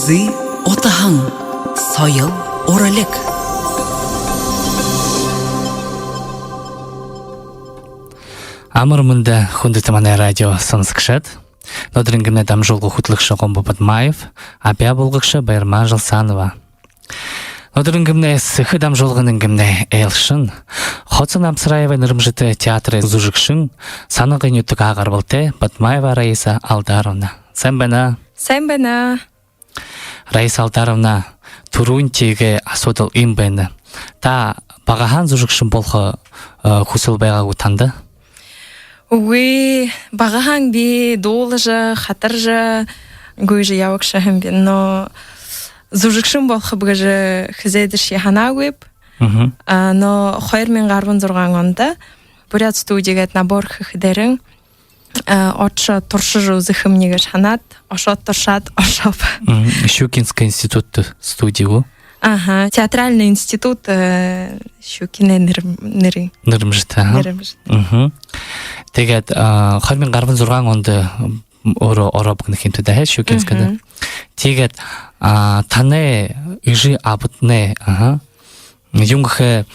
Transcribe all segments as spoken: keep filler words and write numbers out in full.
Зүй утаһан. Соёл, уралиг. Амар мэндэ, хүндэтэ манай радио соносогшод. Мүнөөдэрэйнгөө дамжуулга хүтэлэгшэ Гомбо Бадмаев, абяа буулгагша Баярма Жалсанова. Мүнөөдэрэйнгөө сэхэ дамжуулгын энгэмнай айлшан, Хоца Намсараевай нэрэмжэтэ театрай зүжэгшэн, Санагын нютагһаа гарбалтай Бадмаева Раиса Алдаровна. Сайн байна. Сайн байна. Раиса Алдаровна, түрүүн тиигээ асуудал иимэ байна. Та багаһаан зүжэгшэн болохо, э, хүсэл байгаа гү танда? Үгы, багаһаан би дуулажа, хатаржа, гүйжэ ябагша һэм би. Но зүжэгшэн болохоб гэжэ хэзээдэшье һанаагүйб. Мгм. А, но хоёр мянга арбан зургаан ондо «Буряад студи» гээд набор хэхэдээрээ, а, ошожо туршажа үзэхэмни гэжэ һанаад, ошоод туршаад ошооб. Мгм. Щукинский институт студи гү? Аха, театральный институт, э, Щукинай нэр-, нэрын. Нэрэмжэтэ, аха. Нэрэмжэтэ. Мгм. Тиигээд, а, хоёр мянга арбан зургаан ондо өөрөө орооб гэнэ һэмта даа, Щукинскада. Мгм. Тиигээд, а, танай эжы абатнай, аха, юун гэхэ,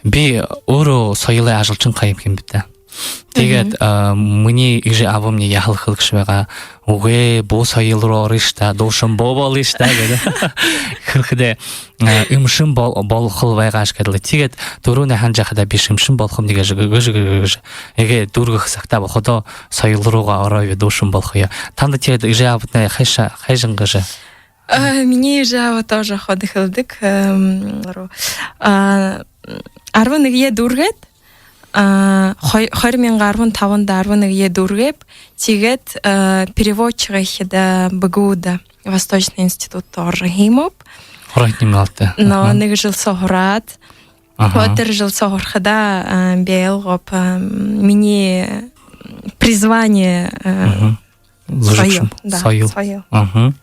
би өөрөө соёлой ажалшан ха юм һэм би даа. Тиигээд, мгм, а, минии эжы абамни яһала хэлэгшэ байгаа: «Үгы, бү соёл руу орыш даа, дуушан бү болыш даа», — гээд хэлэхэдээ, а, «Эмшэн бол-, болохол байгааш», — гээд лэ. Тиигээд түрүүнэй һанажа байхадаа: «Би эмшэн болохом», — гэжэ, гэжэ, гэжэ. Эгээ дүүргэхэ сагтаа болоходоо соёл руугаа орооб, дуушан болохоёо. Танда тиигээд эжы абатнай хайша-, хайшан гэжэ? А, минии эжы аба тоже ходо хэлэдэг, эм, руу. А, арбан нэгэеэ дүүргээд, а, хой-, хоёр мянга арбан табанда арбан нэгэеэ дүүргээб, тиигээд, а, переводчик гэхэдэ БГУ-да, Восточный институтта орожо һэмбиб. Ороод һэм лэ даа. Но, аха, нэгэ жэл соо һураад, аха, хоёр жэл соо һурахадаа, а, би ойлгооб, а, минии призвание, а, мгм, соёл. Зүжэгшэн. Да, соёл. Соёл. Аха.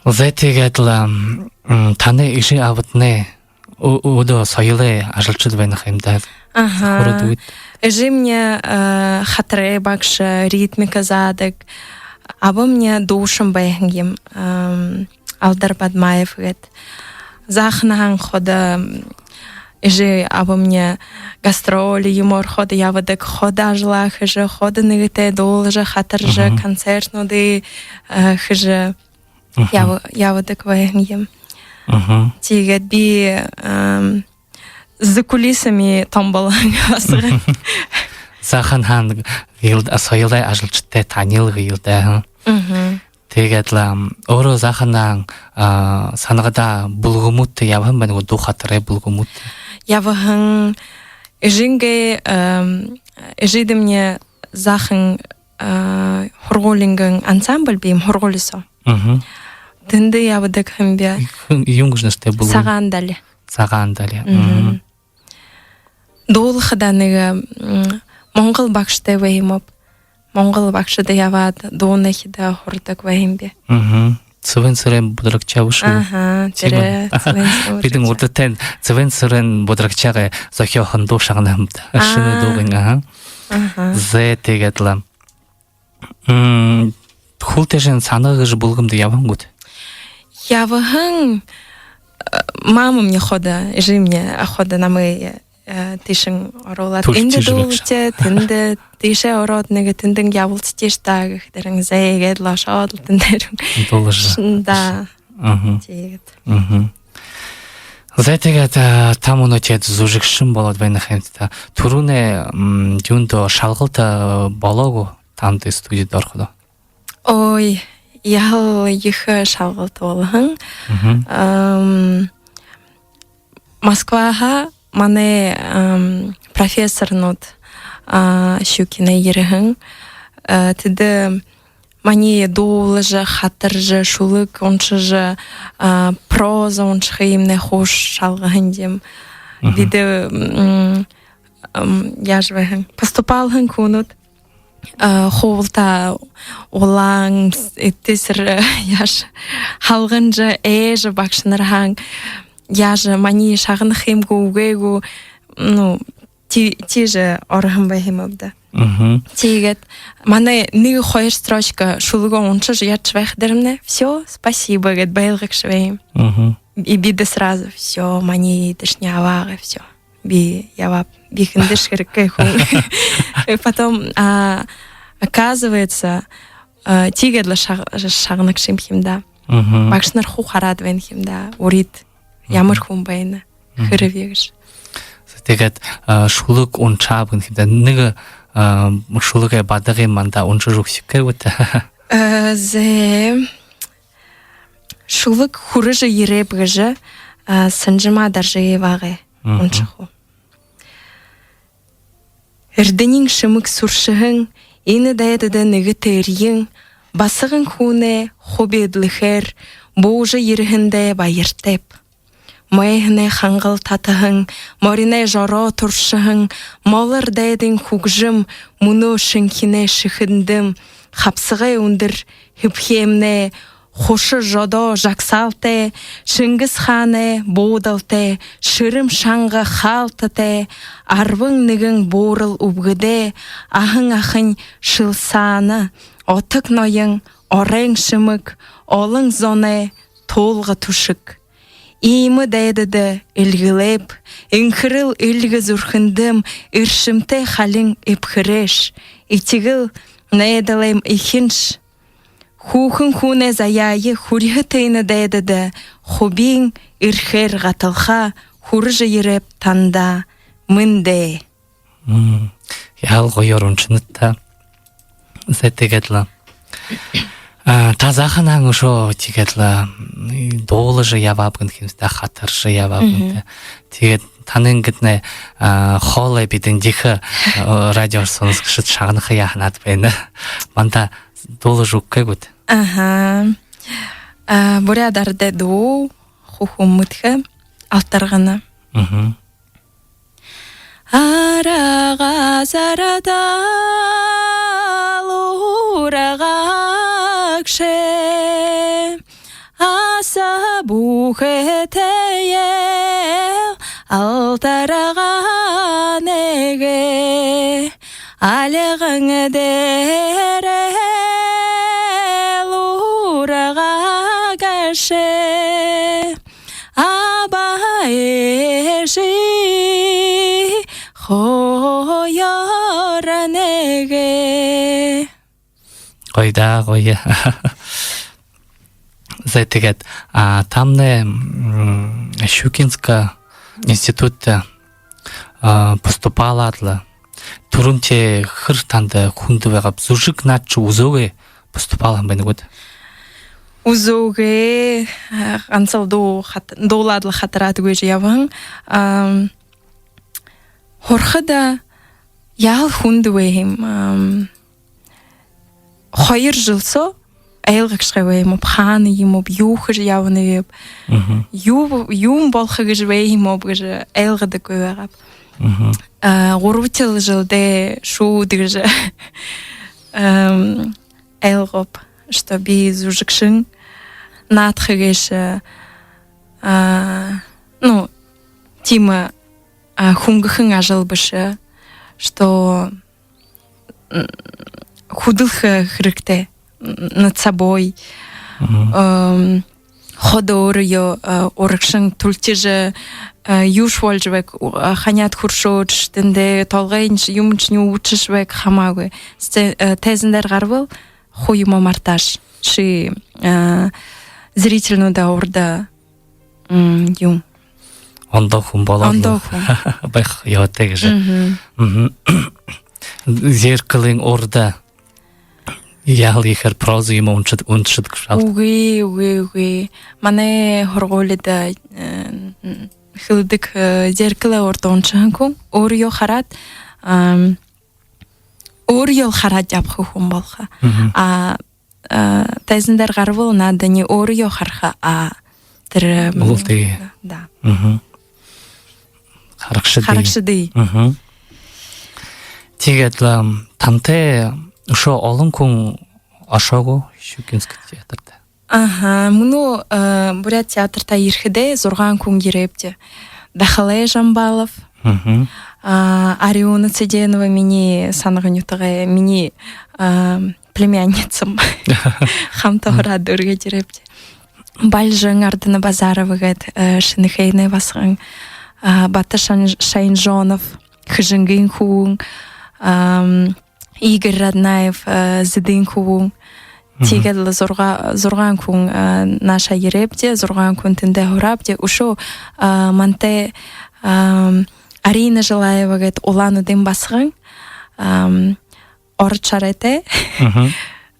Зэ, тиигээд лэ, м, танай эжы абатнай өө-, өөдөө соёлой ажалшад байна ха юм даа. Аха. Хөөрэдэгүйт. Эжымни, э, хатарай багша, ритмика заадаг. Абамни дуушан байһан юм, эм, Алдар Бадмаев гээд. Зааханһаань ходо, м, эжы абамни гастроли юумээр ходо ябадаг, ходо ажалаа хэжэ, ходо нэгэтэ дуулажа, хатаржа, мгм, концертнүүдые, э, хэжэ, мгм, яба-, ябадаг байһан юм. Мгм. Тиигээд би, эм, за кулисами томболоһон басаган. Зааханһаань гээл даа, соёлой ажалшадтай танил гээл даа, ха? Мгм. Тиигээд лэ, м, өөрөө зааханһаань, а, Санагада бүлгэмүүдтэ ябаһан байна гү, дуу хатарай бүлгэмүүдтэ? Ябаһан. Эжынгээ, эм, эжыдэмни заахан, а, һургуулиин ансамбль бии юм, һургуули соо. Мгм. Тэндэ ябадаг һэм би. Юун гэжэ нэрэтэй бүлгэм? «Сагаан далай». «Сагаан далай». Мгм. Мгм. Дуулахадаа нэгэ, м, монгол багшатай байһан юм. Монгол багшада ябаад, дуунай хадаа һурадаг байһан би. Мгм. Цэвээн Сэрэн Бударагчаа бэшэ гү? Аха, тиимэ. Тэрэ Цэвээн Сэрэн Бударагчаа. Бидэн урда тээ Цэвээн Сэрэн Бударагчаагай зохёоһон дуу шагнаһамди. Аха. Шэнэ дуугынь, аха. Аха. Зэ, тиигээд лэ. М, хүл тээшэнь Санага гэжэ бүлгэмдэ ябаһан гүт? Ябаһан, э, мамамни ходо, эжымни ходо намайе, э, тиишэнь оруулаад, түлхижэ эндэ дуулыш, тиишээ ороод, нэгэ тэндэнь ябалсатыш даа гэхэдэрэнь, зэ, гээд лэ ошоод лэ тэндээрээ дуулажа. Да. Мгм. Тиигээд. Мгм. Зэ, тиигээд, э, та мүнөө тиигээд зүжэгшэн болоод байна ха юмта даа. Түрүүнэй, м, юундэ шалгалта, э, болоо гү? Танда студидэ ороходоо. Ой, яһала ехэ шалгалта болоһон. Мгм. Ам, Москваһаа манай, ам, профессорнууд, а, Щукинай ерэһэн. А, тэдэ маниие дуулажа, хатаржа, шүлэг уншажа, а, проза уншаха юумэнэй хууша шалгаһан юм. Мгм. Бидэ, м, ам, яажа байһан, поступалһан хүнүүд, а, хубилта улаан, этисэр, яажа, халганжа, ээжэ багшанарһаань, яажа, маниие шагнаха юм гү, үгы гү, ну, ти-, тиижэ ороһон байһан юм ааб даа. Мгм. Тиигээд манай нэгэ-хоёр строчка шүлэгөө уншажа ядажа байхадамнай: «Всё, спасибо», — гээд байлгагша байһан юм. Мгм. И би да сразу: «Всё, маниие эдэшни абаагай, всё. Би ябааб, би хэндэшье хэрэггүй хүн». И потом, а, оказывается, а, тиигээд лэ шаг-, шагнагша юм хим даа. Мгм. Багшанар хуу хараад байна хим даа. Урид ямар хүн байна, мгм, хэрэг гэжэ. Тиигээд, а, шүлэг уншааб гэнэ хим даа. Нэгэ, а, шүлэгэй бадагые манда уншажа үгэхэгүй гүт? Э, зэ. Шүлэг «Хүрэжэ ерээб» гэжэ, а, Санжима Даржиевагай, мгм, уншахаб. Эрдэниин шэмэг сүршэһэн энэ дайдада нэгэтэ эрьен, басаган хүнэй хуби эдлэхээр буужа ерэһэндээ баяртайб. Майһанай хангал татаһан, мориной жороо туршаһан, молор дайдын хүгжэм мүнөө шэнхинэй шэхэндэм, хабсагай үндэр һэбхэмнай хуша жодоо жагсаалтай, Шэнгис хаанай буудалтай, шэрэм шанга хаалтатай, арбан нэгэн буурал үбгэдэй, аһан ахын шэлсаана, отог ноён, оройн шэмэг, олон зоной туулга түшэг. Иимэ дайдада эльгэлээб, энхэрэл эльгэ зүрхэндэм эршэмтэй халин эбхэрээш, этигэл найдалайм эхинш. Хүүхэн хүнэй заяае хүрьһэтэ энэ дайдада хубиин эрхээр гаталха, хүрэжэ ерээб танда. Мэндэ. Мм, яһала гоёор уншанат та. Зэ, тиигээд лэ, а, та заахан наһан үшөө тиигээд лэ, м, дуулажа ябааб гэнэ хим даа, хатаржа ябааб гэнэ даа. Мгм. Тиигээд танай иигээд нэ, а, хоолой бидэн дээдэ, а, радио соносогшод шагнаха яаһан аад байна. Манда дуулажа үгэхэ гүт? Аха. А, буряад арадай дуу, хүхэ мэдэхэ, «Алтаргана». Мгм. Арга сарада лургагша, аса бүхэтэеэ алтарганайгаа, альган дээрэ лургагша. Аба эжы хоёр нэгэ. Гоё даа, гоё. Зэ, тиигээд, а, тамнай, м, Щукинска институтта, а, поступалаад лэ. Түрүүн тэрэ хэр танда хүндэ байгааб? Зүжэг наадажа үзөөгүй поступалһан байна гүт? Үзөөгүй, а, гансал дуу хат-, дуулаад лэ хатараад гүйжэ ябаһан. Ам, һурахада яһала хүндэ байһан юм. Ам, хоёр жэл соо ойлгогшогүй байһан юм, хаана юм, юу хэжэ ябанаб, мгм, юу, юун болохо гэжэ байһан юм гэжэ ойлгодоггүй байгааб. Мгм. А, гурбадахи жэлдээ шууд гэжэ, ам, ойлгооб, что би зүжэгшэн, наадаха гээшэ, а, ну, тиимэ, а, хүнгэхэн ажал бэшэ, что, м, хүдэлхэ хэрэгтэй, м, над собой. Мгм. Ам, ходо өөрыгөө, а, урагшань түлхижэ, а, юушье боложо байг, а, ханяад хүршөөшье, тэндэ толгойншни, юумэншни үбдэжэ байг, хамаагүй. Сцен-, а, тайзан дээрэ гарабал, хуу юумэ мартааш. Ши, а, зрительнүүдэй урда, м, юм, ондоо хүн болоод, ондоо хүн байха ёһотой гэжэ. Мгм. Мгм. Зеркалын урда яһала ехээр проза юумэ уншад-, уншадаг шалта? Үгы, үгы, үгы. Манай һургуулида, э, хэлэдэг, э, зеркалын урда уншаһан хүн өөрыгөө хараад, ам, өөрыгөө хараад ябаха хүн болохо. Мгм. А, а, тайзан дээрэ гарабал, надо не өөрыгөө хараха, а тэрэ, м, бултые. Да. Мгм. Харагшадые. Харагшадые. Мгм. Тиигээд лэ, ам, тантай үшөө олон хүн ошоо гү Щукинска театрта? Аха, мүнөө, э, Буряад театрта ерэхэдээ зургаан хүн ерээбди. Дахалай Жамбалов, Мгм. А, Арюна Цыденова, минии Санага нютагай, минии, а, племянницам. Хамта һураад дүүргээд ерээбди. Бальжан Ардана-Базарова гээд, э, Шэнэхээнэй басаган, а, Бата Шан-, Шаинжонов, Хэжэнгын хүбүүн, ам, Игорь Раднаев, э, Зэдын хүбүүн. Мгм. Тиигээд лэ зурга-, зургаан хүн, э, наашаа ерээбди, зургаан хүн тэндээ һураабди. Үшөө, э, мантай, ам, Арина Желаева гээд Улаан-Үдын басаган, ам, ород шарайтай. Мгм.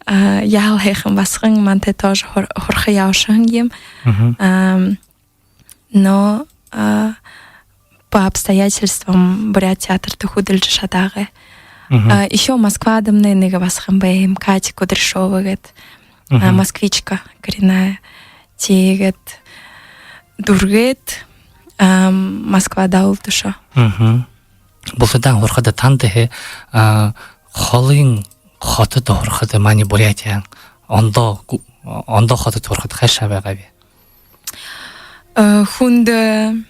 А, яһала һайхан басаган, мантай тоже һур-, һурахаяа ошоһон юм. Мгм. Ам, но, а, по обстоятельствам Бурят театрта хүдэлжэ шадаагүй. Мгм. А, ещё Москвадамнай нэгэ басаган байһан юм, Катя Кудряшова гээд. А, мгм. Москвичка коренная. Тиигээд дүүргээд, ам, Москвада үлдэшөө. Мгм. Бултадаа һурахада, танда хэ, а, холын хотодо һурахада, манай Бурятиин ондоо гү-, ондоо хотодо һурахада хайшаа байгааб? Э, хүндэ,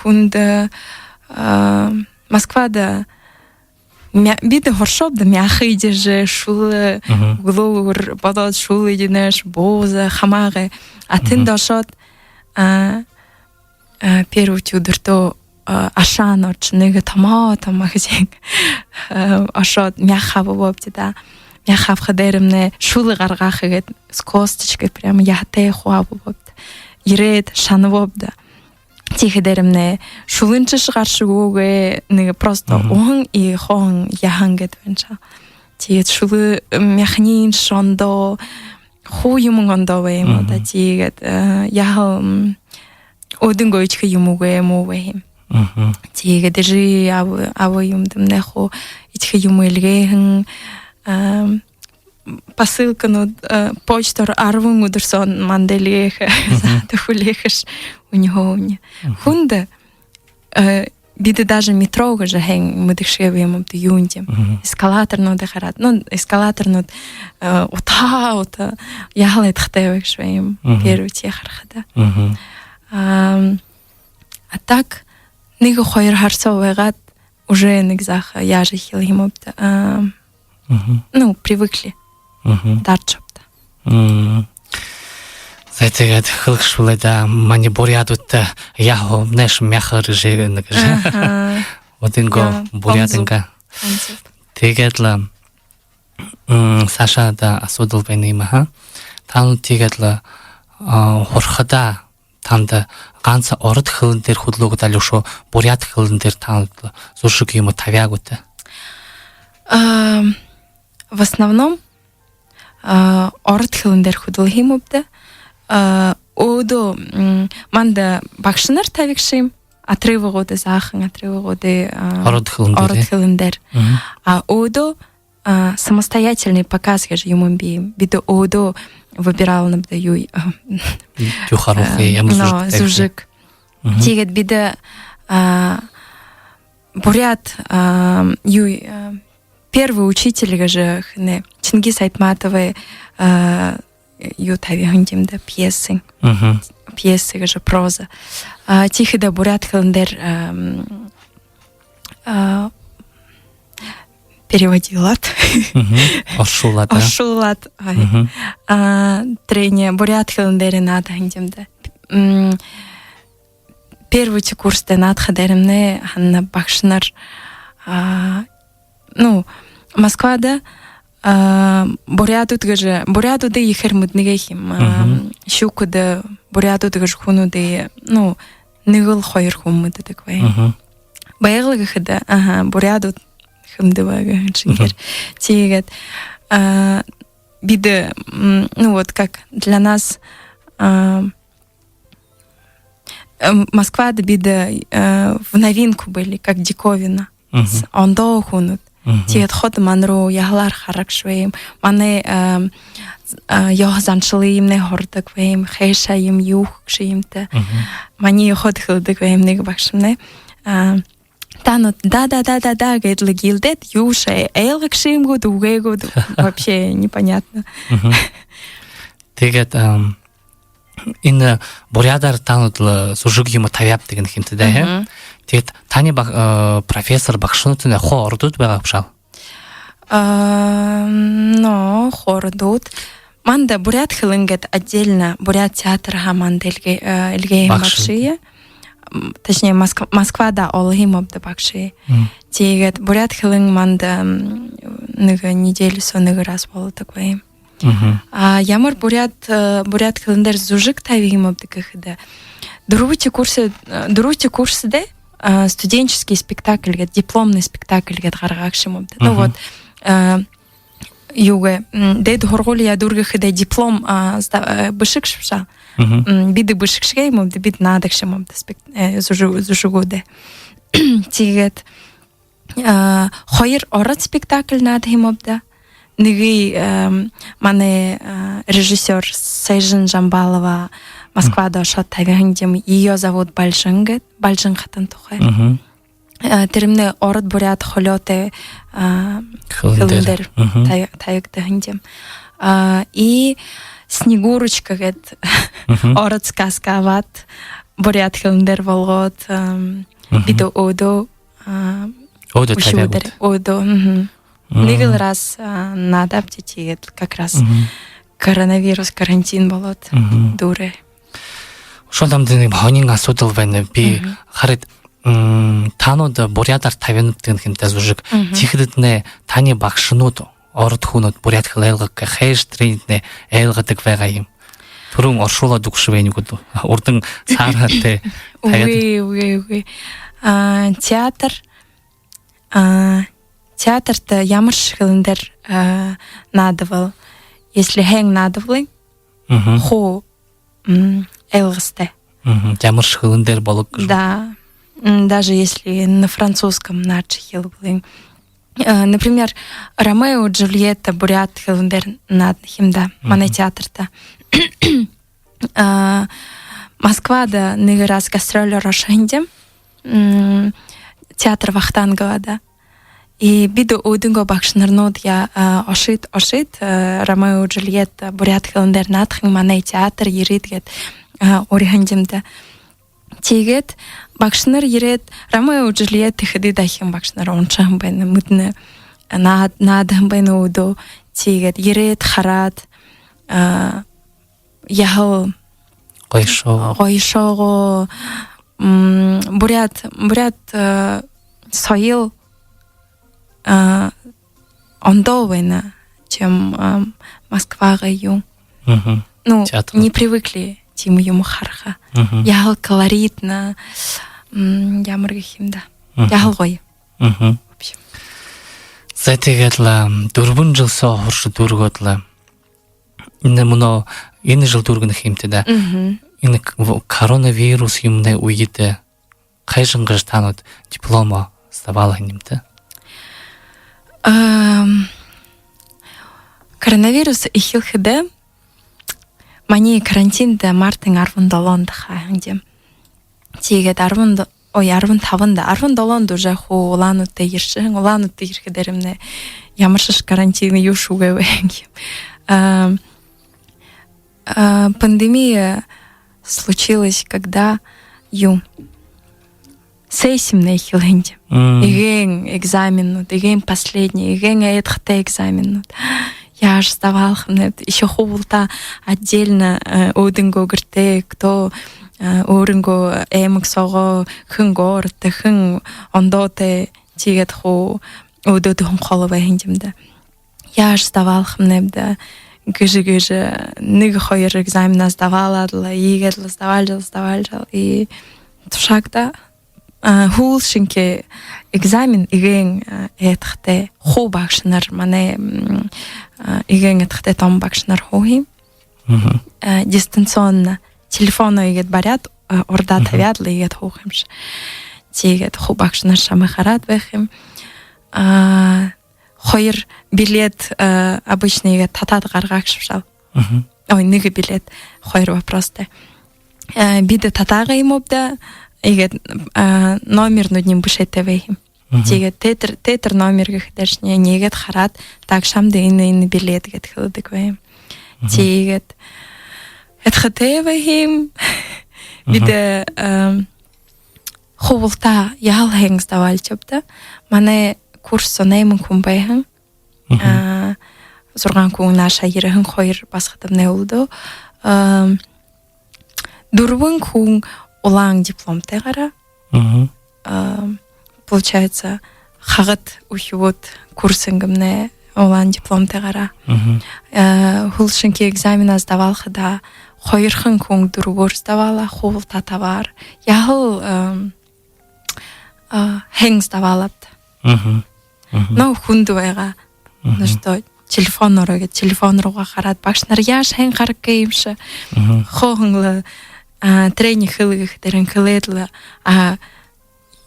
хүндэ, а, Москвада мя-, бидэ һуршообди, мяха эдижэ, шүлэ, мгм, үглөөгүүр бодоод шүлэ эдинэш, бууза, хамаагүй. А тэндэ, мгм, ошоод, а, а, первый үдэртөө, а, ашаан орожо, нэгэ томо, томо хэжэнь, а, ошоод мяха абаабди даа. Мяха абаха дээрэмнай шүлэ гаргаха гээд, с косточкой прямо яһатай хуу абаабди. Ерээд шанабабди даа. Тиихэ дээрэмнай шүлэншье гаршагүйгөө, нэгэ просто, мгм, уһан и хооһон яһан гээд байнша. Тиигээд шүлэ, мяхань шондоо, хуу юумэн ондоо байһан юм даа. Мгм. Тиигээд, э, яһала, м, өөдынгөө эдихэ юумэ үгы юм уу байһан юм. Мгм. Тиигээд эжы аба, аба юумэдэмнай хуу эдихэ юумэ эльгээһэн, ам, посылканууд, э, почтоор арбан үдэр соо манда эльгээхэ. Мгм. Заа, тэ хүлеэхэш, үнихөө үнэ. Мгм. Хүндэ, э, бидэ даже метро гэжэ һайн мэдэгшэгүй юм даа, юундэ юм. Мгм. Эскалаторнуудые хараад. Ну, эскалаторнууд, э, ута, ута, яһала эдихтэй байгша юм. Мгм. Первый үдэр харахада. Мгм. Ам, а так, нэгэ хоёр һара соо байгаад, уже нэгэ заахан яажа эхилһэн юм даа. Ам, мгм, ну, привыкли. Мгм. Дааржа абтаа. Мм. За, тиигээд хэлэгшэ бэлэй даа, манай буряадуудта яһа һуумнайш мяха эдижэ гэнэ гэжэ. Аха. Өөдынгөө, яа, буряадайнгаа. Онзо. Онзо. Тиигээд лэ, м, саашадаа асуудал байна юм аха. Таанад тиигээд лэ, а, һурахада, танда ганса ород хэлэн дээрэ хүдэлөө гүт, али үшөө буряад хэлэн дээрэ таанад зүжэг юумэ табяа гүт? Ам, в основном, а, ород хэлэн дээрэ хүдэлһэн юм даа. А, өөдөө, м, манда багшанар табигша юм. Отрывогуудые, заахан отрывогуудые, а, ород хэлэн дээрэ, ород хэлэн дээрэ. Мгм. А өөдөө, а, самостоятельный показ гэжэ юумэн бии юм. Бидэ өөдөө выбиралнабди даа юу, а, юу харуулхые, а, ямар, но, зүжэг табихые. Зүжэг. Мгм. Тиигээд бидэ, а, буряад, а, юу, а, первый учитель гэжэ хэнэй, Чингис Айтматовай, а, юу табиһан юм даа, пьесын. Мгм. Пьесы гэжэ проза. А, тиихэдэ буряад хэлэн дээрэ, ам, а, переводилаад. Мгм. Оршуулаад, а? Оршуулаад, ай. Мгм. А, тэрэнээ буряад хэлэн дээрэ наадаһан юм даа. М, первый курста наадаха дээрэмнай, ханна багшанар, а, ну, Москвада, а, буряадууд гэжэ, буряадуудые ехээр мэдэнэ гээ юм. А, мгм, шүүхэдэ буряадууд гэжэ хүнүүдые, ну, нэгэл хоёр хүн мэдэдэг бай. Мгм. Байгал гэхэдэ, аха, буряадууд хэмдэ байгаа шэнгеэр. Мгм. Тиигээд, а, бидэ, м, ну вот как для нас, а, м, Москвада бидэ, э, в новинку были, как диковина. Мгм. С-, ондоо хүнүүд. Мгм. Тиигээд ходо манда яһалаар харагша бай юм. Манай, э, э, ёһо заншалыемнай һурадаг бай юм. Хайшаа юм, юу хэхэгшэ юм тэ. Мгм. Манай ходо хэлэдэг бай юм нэгэ багшамнай. А, таанад да, да, да, да, да гээд лэ гилдээд, юушье айлгагша юм гүт, үгы гүт, вообще непонятно. Мгм. Тиигээд, ам, энэ буряадаар таанууд лэ зүжэг юумэ табяабди гэнэ ха юм даа, э? Мгм. Тиигээд таанай баг-, э, профессор багшанартнай хуу ородууд байгаа бшуу? А, но, хуу ородууд. Манда буряад хэлэн гээд отдельно, буряад театрһаа манда эльгэ-, э, эльгээһэн багшые. М, точнее, Моск-, Москвада олоһон юм ааб даа багшые. Мгм. Тиигээд буряад хэлэн манда, м, нэгэ неделя соо нэгэ раз болодог байһан юм. Мгм. А, ямар буряад, э, буряад хэлэн дээрэ зүжэг табиһан юм ааб даа гэхэдэ, дүрбэдэхи курс, э, дүрбэдэхи курсдо, э, студенческий спектакль гээд, дипломный спектакль гээд гаргаагша юм ааб даа. Ну вот, э, юугээ, м, дээдэ һургуулияа дүүргэхэдээ диплом, а, сда-, э, бэшэгшэ бшуу. Мгм. М, бидэ бэшэгшэ гээ юм ааб даа, бидэ наадагша юм ааб даа, спект-, э, зүжэ-, зүжэгүүдые. Тиигээд, а, хоёр ород спектакль наадаһан юм ааб даа. Нэгэ, эм, манай, а, режиссёр Сайжин Жамбалова Москвада ошоод табиһан юм, «Её зовут Бальжан» гээд, Бальжан хатан тухай. Мгм. Э, тэрэмнай ород-буряад холёотой, а, хэлэн дээрэ, хэлэн дээрэ, мгм, та-, табигдаһан юм. А, и «Снегурочка» гээд, мгм, ород сказка абаад, буряад хэлэн дээрэ болгоод, эм, мгм, бидэ өөдөө, а, өөдөө үхибүүдээр табяабди. Өөдөө, мгм. Мгм. Нэгэл раз, а, наадаабди, тиигээд как раз, мгм, коронавирус, карантин болоод, мгм, дүүрээ. Үшөө намда нэгэ һонин асуудал байна. Би, мгм, хараад, м, таанууд буряадаар табинабди гэнэ ха юм даа зүжэг. Мгм. Тиихэдэтнай таанай багшанууд, ород хүнүүд буряад хэлэ ойлгохо гээ, хайшан тэрэниие ойлгодог байгаа юм? Түрүүн оршуулаад үгыш байна гү даа. Урдань саарһаа тэ табяад. Үгы, үгы, үгы. А, театр, а, театрта ямаршье хэлэн дээрэ, а, наадабал, если һайн наадабалынь, мгм, хуу, м, ойлгостой. Мгм. Ямаршье хэлэн дээрэ болог гэжэ. Да. М, даже если на французском наадажа эхилбэлынь. Э, например, «Ромео и Джульетта» буряад хэлэн дээрэ наадаһан юм даа. Мгм. Манай театрта. Э, Москвада нэгэ раз гастролёор ошоһон юм. М, театр Вахтангова, да. И бидэ өөдынгөө багшанарнуудые, а, ошоод, ошоод, э, «Ромео и Джульетта» буряад хэлэн дээрэ наадахань манай театр ерээд гээд, а, уриһан юм даа. Тиигээд багшанар ерээд, «Ромео и Джульетта» хэды дахин багшанар уншаһан байна, мэдэнэ, наад-, наадаһан байна өөдөө. Тиигээд ерээд хараад, а, яһала гоёшоо. Гоёшоогоо, м, буряад, буряад, э, соёл, э, ондоо байна, чем, э, Москвагай юм. Мгм. Ну, театр. Не привыкли тиимэ юумэ хараха. Мгм. Яһала колоритно, м, ямар гэхэ юм даа. Мгм. Яһала гоё. Мгм. В общем. За, тиигээд лэ, м, дүрбэн жэл соо һуржа дүүргээд лэ. Энэ мүнөө энэ жэл дүүргэнэ ха юм тэ даа. Мгм. Энэ к-, в-, коронавирус юумэнэй үедэ хайшан гэжэ таанууд дипломоо сдаваал һэн юм тэ? Ам, коронавирус эхилхэдэ, манай карантин даа мартын арбан долоондо хааһан юм. Тиигээд арбан до-, ой, арбан табанда, арбан долоондо уже хуу Улаан-Үдэ ерэшэһэн, Улаан-Үдэ ерэхэдээ ерэмнай ямаршье карантин юушье үгы байһан юм. А, а, пандемия случилась, когда, юу, сессимнай эхилһэн юм. Мм. Эгээн экзаменнүүд, эгээн последний, эгээн айдаһатай экзаменнүүд. Яажа сдаваал ха юмнайб, ещё хуу булта отдельно, э, өөдынгөө гэртээ, кто, э, өөрынгөө аймаг соогоо, хэн городто, хэн ондоотой, тиигээд хуу өөдөөдөө һуухаа байһан юм даа. Яажа сдаваал ха юмнайб даа, гэжэ, гэжэ, нэгэ-хоёр экзаменаа сдаваалаад лэ, иигээд лэ сдаваалжал, сдаваалжал, и тушаагдаа. А, һүүлшынхи экзамен эгээн, а, айдаһатай, хуу багшанар, манай, м, а, эгээн айдаһатай том багшанар һууһан юм. Мгм. А, дистанционно, телефоноо иигээд баряад, а, урдаа, мгм, табяад лэ иигээд һууха юмши. Тиигээд хуу багшанар шамайе хараад байха юм. А, хоёр билет, а, обычно иигээд татаад гаргаагша бшуу. Мгм. Ой, нэгэ билет, хоёр вопростой. Э, бидэ татаагүй юм ааб даа, иигээд, э, номернуудынь бэшээтэй байһан юм. Мгм. Тиигээд тетр-, тетр номер гэхэдээшни, иигээд хараад, так, шамда энэ, энэ билет гээд хэлэдэг байһан юм. Мгм. Тиигээд Эдхэ тэбэ хим. Бидэ, эм, хуу булта яһала һайн сдавалчабди. Манай курс соо найман хүн байһан. Мгм. А, зургаан хүн наашаа ерэһэн, хоёр басагадамнай үлдөө. Ам, дүрбэн хүн улаан дипломтойгоор. Мгм. Ам, получается, хахад үхибүүд курсынгымнай улаан дипломтойгоор. Мгм. А, һүүлшынхи экзаменаа сдавалхадаа, хоёрхон хүн дүрбөөр сдавала, хуу булта табаар. Яһала, ам, а, һайн сдавалабди. Мгм. Мгм. Но хүндэ байгаа. Мгм. Ну что, телефон руу гээд, телефон руугаа хараад, багшанар яажа һайн хараг гээ юмши. Мгм. Хооһон лэ, а, тренинг хэлэхэ дээрэнь хэлээд лэ, а,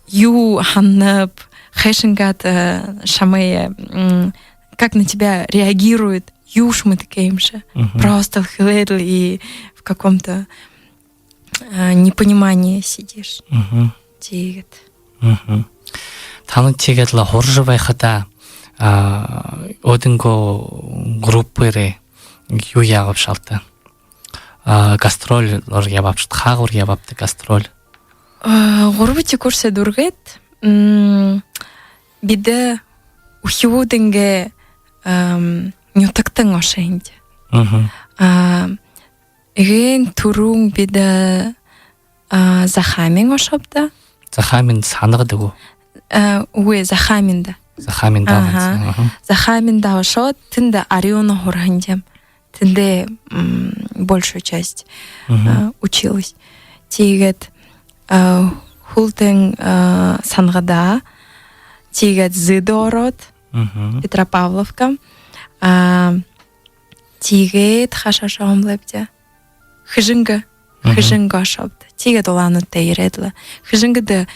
юу һананаб, хайшан гээд, а, шамайе, м, как на тебя реагируют, юушье мэдэхэгүй юмши. Мгм. Просто хэлээд лэ и в каком-то а, непонимание сидишь. Мгм. Тиигээд. Мгм. Танай тиигээд лэ һуража байхадаа, а, өөһэдынгөө группээрээ юу яагаабшалта? А, гастроль руу ябаабшалта, хаагуур ябаабта гастроль? А, гурбадахи курсые дүүргээд, м, бидэ үхибүүдэнгээ, ам, нютагтань ошоһон даа. Мгм. А, эгээн түрүүн бидэ, а, Захаамин ошообди. Захаамин Санагада гү? А, үгы, Захааминда. Захааминда. Аха. Ганса. Аха. Захааминда ошоод, тэндэ Арюуна һураһан юм. Тэндэ, м, большую часть, мгм, а, училась. Тиигээд, а, һүүлдэнь, а, Санагада. Тиигээд Зэдэ ороод, мгм, Петропавловка. А, тиигээд хаашаа ошоһон бэлэйбди? Хэжэнгэ. Мгм. Хэжэнгэ ошообди. Тиигээд Улаан-Үдэдэ ерээд лэ. Хэжэнгэдэ,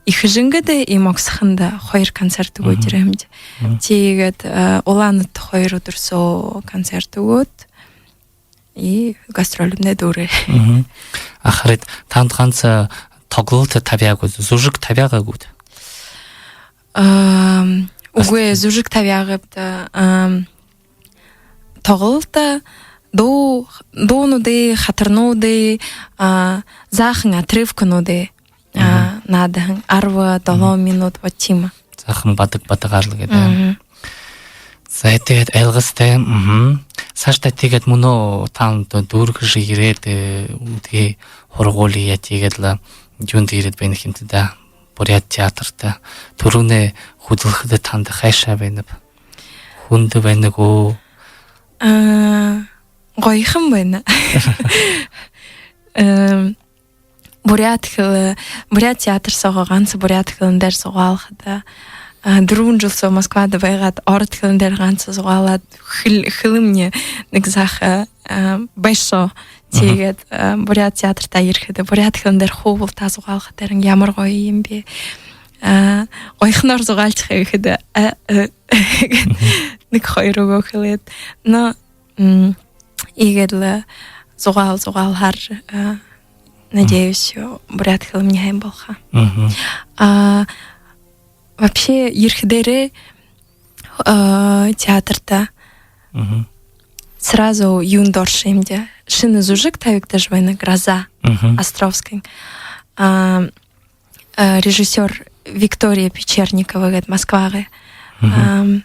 и Хэжэнгэдэ, и Могсохондо хоёр концерт үгөөд, мгм, ерэһэмди. Мгм. Тиигээд, э, Улаан-Үдэдэ хоёр үдэр соо концерт үгөөд, и гастролимнай дүүрээ. Мгм. А харин танда ганса тоглолто табяа гүт, зүжэг табяа гүт? Ам, үгы, зүжэг табяа гээбди, ам, тоглолто, дуу, дуунуудые, хатарнуудые, а, заахан отрывкануудые, а, мгм, наадаһан, арба долоон минут, вот тиимэ. Заахан бадаг-бадагаар лэ гээд, да? Мгм. За, тиигээд ойлгостой, мгм. Саашадаа тиигээд мүнөө танда дүүргэжэ ерээд, э, үдгөө һургуулияа, тиигээд лэ юундэ ерээд байна хэмта даа? Буряад театрта. Түрүүнээ хүдэлхэдэ танда хайшаа байнаб? Хүндэ байна гү? А, гоёхон байна. Эм, буряад хэлэ, буряад театр соогоо ганса буряад хэлэн дээрэ зугаалхада, а, дүрбэн жэл соо Москвада байгаад, ород хэлэн дээрэ ганса зугаалаад, хэл-, хэлэмни нэгэ заахан, а, а, байшоо. Мгм. Тиигээд, а, буряад театрта ерэхэдэ, буряад хэлэн дээрэ хуу булта зугаалха дээрэнь ямар гоё юм бэ. А, гоёхоноор зугаалжа байхада, а, э, мгм, нэгэ хоёр үгэ хэлээд. Но, м, иигээд лэ зугаал, зугаалхаар, а, надеюсь, буряад хэлэмни һайн болохо. Мгм. А, вообще, ерэхэдээрээ, а, театрта, мгм, сразу юундэ оршоо юм даа. Шэнэ зүжэг табигдажа байна, «Гроза», мгм, Островскиин. А, а, режиссёр Виктория Печерникова гээд, Москвагай. Мгм. Ам,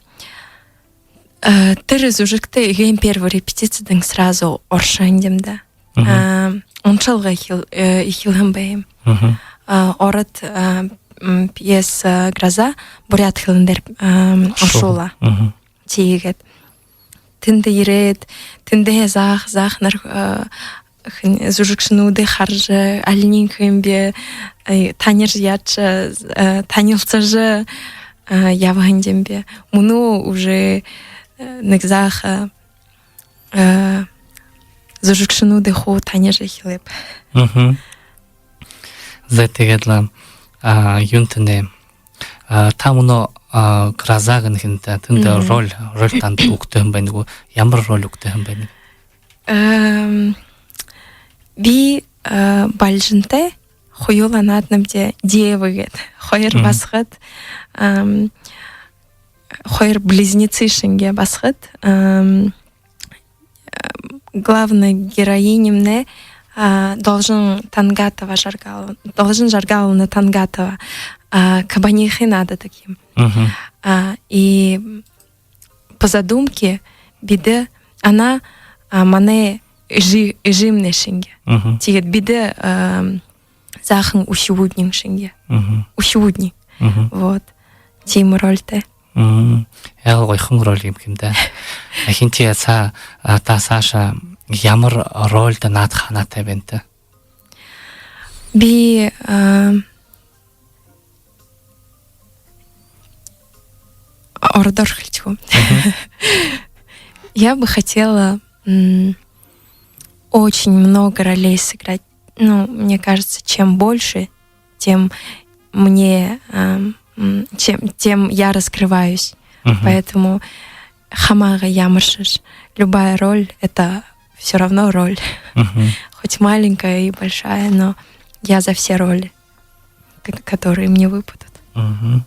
а, тэрэ зүжэгтэ эгээн первый репетицидэнь сразу оршоо юм даа. Мгм. А, уншалга эхил-, э, эхилһэн байнаб. Мгм. А, ород, а, м, пьеса «Гроза» буряад хэлэн дээрэ, а, оршуулаа. Оршуулаа. Мгм. Тиигээд тэндэ ерээд, тэндэ заахан, заахан нар, а, хэн-, зүжэгшэнүүдые хаража, алиниинь хэн бэ, ай, танижа, яажа, а, танилсажа, а, ябаһан юм бэ. Мүнөө уже, а, нэгэ заахан, а, зүжэгшэнүүдые хуу танижа эхилээб. Мгм. За, тиигээд лэ, а, юун тэнэ, а, та мүнөө, а, «Гроза» гэнэ хэнтэ, тэндэ, мгм, роль, роль танда үгтэһэн байна гү? Ямар роль үгтэһэн байна? Эм, би, а, Бальжинтай хоюулаа нааданабди, девы гээд. Хоёр, мгм, басагад, ам, хоёр близнецы шэнги басагад, ам, ам, главная героинямнай, а, Должин Тангатова Жаргал-, Должин Жаргаловна Тангатова, а, Кабанихын нааддаг юм. Мгм. А, и по задумке бидэ, она, а, манай эжы-, эжымнай шэнги. Мгм. Тиигээд бидэ, а, заахан үхибүүднай шэнги. Мгм. Үхибүүднай. Мгм. Вот. Тиимэ рольтой. Мгм. Яһала гоёхон роль юм гэхэм даа. Ахинтияа, а, та саашаа ямар рольдо наадаха һанаатай байнат? Би, а, ородоор хэлэхэ гү? Мгм. Я бы хотела, м, очень много ролей сыграть. Ну, мне кажется, чем больше, тем мне, ам, м, чем, тем я раскрываюсь. Мгм. Поэтому хамаагүй ямаршье, любая роль — это всё равно роль. Мгм. Хоть маленькая и большая, но я за все роли, ко-, которые мне выпадут. Мгм.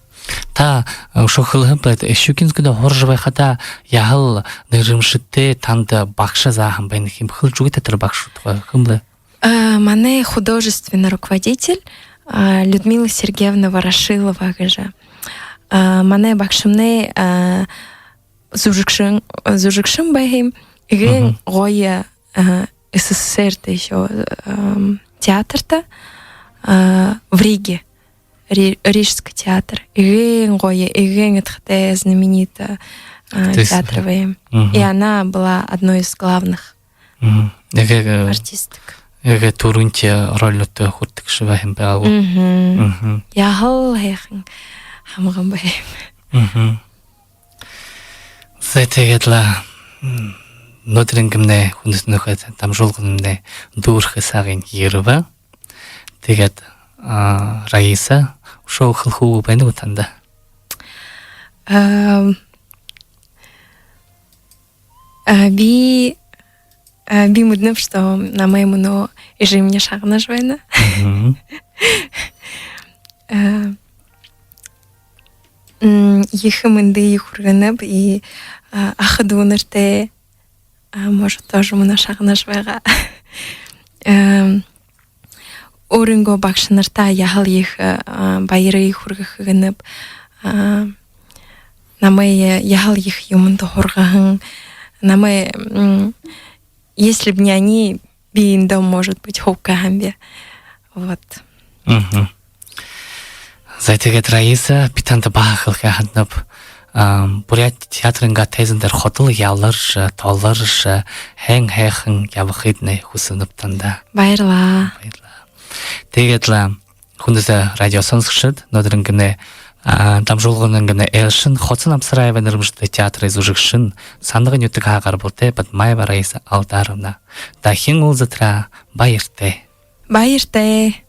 Та, э, үшөө хэлэһэн байт, Щукинскдэ һуража байхадаа яһала нэрэмжэтэй танда багша зааһан байна гэхэм, хэлэжэ үгыт даа тэрэ багша тухай, хэн бэ? Э, манай художественный руководитель, а, Людмила Сергеевна Ворошилова гэжэ. А, манай багшамнай, а, зүжэгшэн, зүжэгшэн байһан юм. Эгээн Мгм. гоё, а, СССР-тэ ещё, ам, театрта, а, в Риге. Ри-, Рижский театр. Эгээн гоё, эгээн эдэхэтэй, знаменитый, а, Ты с- театр байһан юм. Мгм. И она была одной из главных Мгм. Эгээ, э, артисток. Эгээ түрүүнтэй рольнуудта хүртэгшэ байһан байгаа гү? Мгм. Мгм. Яһала һайхан һамган байһан юм. Мгм. Зай, тиигээд лэ, м, мүнөөдэрэйнгэмнай, хүндэтэ нүхэд, дамжуулгамнай дүүрэхэ сагынь ерэбэ. Тиигээд, а, Раиса, үшөө хэлэхэ үгэ байна гү танда? Ам, а, би, а, би мэдэнэб, что намайе мүнөө эжымни шагнажа байна. Мгм. А, м, ехэ мэндые хүргэнэб, и, а, аха дүүнэртээ, а, может, тоже мүнөө шагнажа байгаа. Ам, өөрынгөө багшанартаа яһала ехэ, а, баярые хүргэхэ гэнэб. А, намайе яһала ехэ юумэндэ һургаһан, намайе, м, если б не они, би эндэ, может быть, һууха һэм бэ. Вот. Мгм. Зай, тиигээд, Раиса, би танда баһа хэлэхэ һананаб, ам, буряад театрайнгаа тайзан дээрэ ходол яларжа, толоржо, һайн һайхан ябахыетнай хүсэнэб танда. Баярлаа. Баярлаа. Тиигээд лэ, хүндэтэ радио соносогшод, мүнөөдэрэйнгэмнай, а, дамжуулгыннай айлшан Хоца Намсараевай нэрэмжэтэ театрай зүжэгшэн, Санагын нютагһаа гарбалтай Бадмаева Раиса Алдаровна. Дахин уулзатараа баяртай. Баяртай.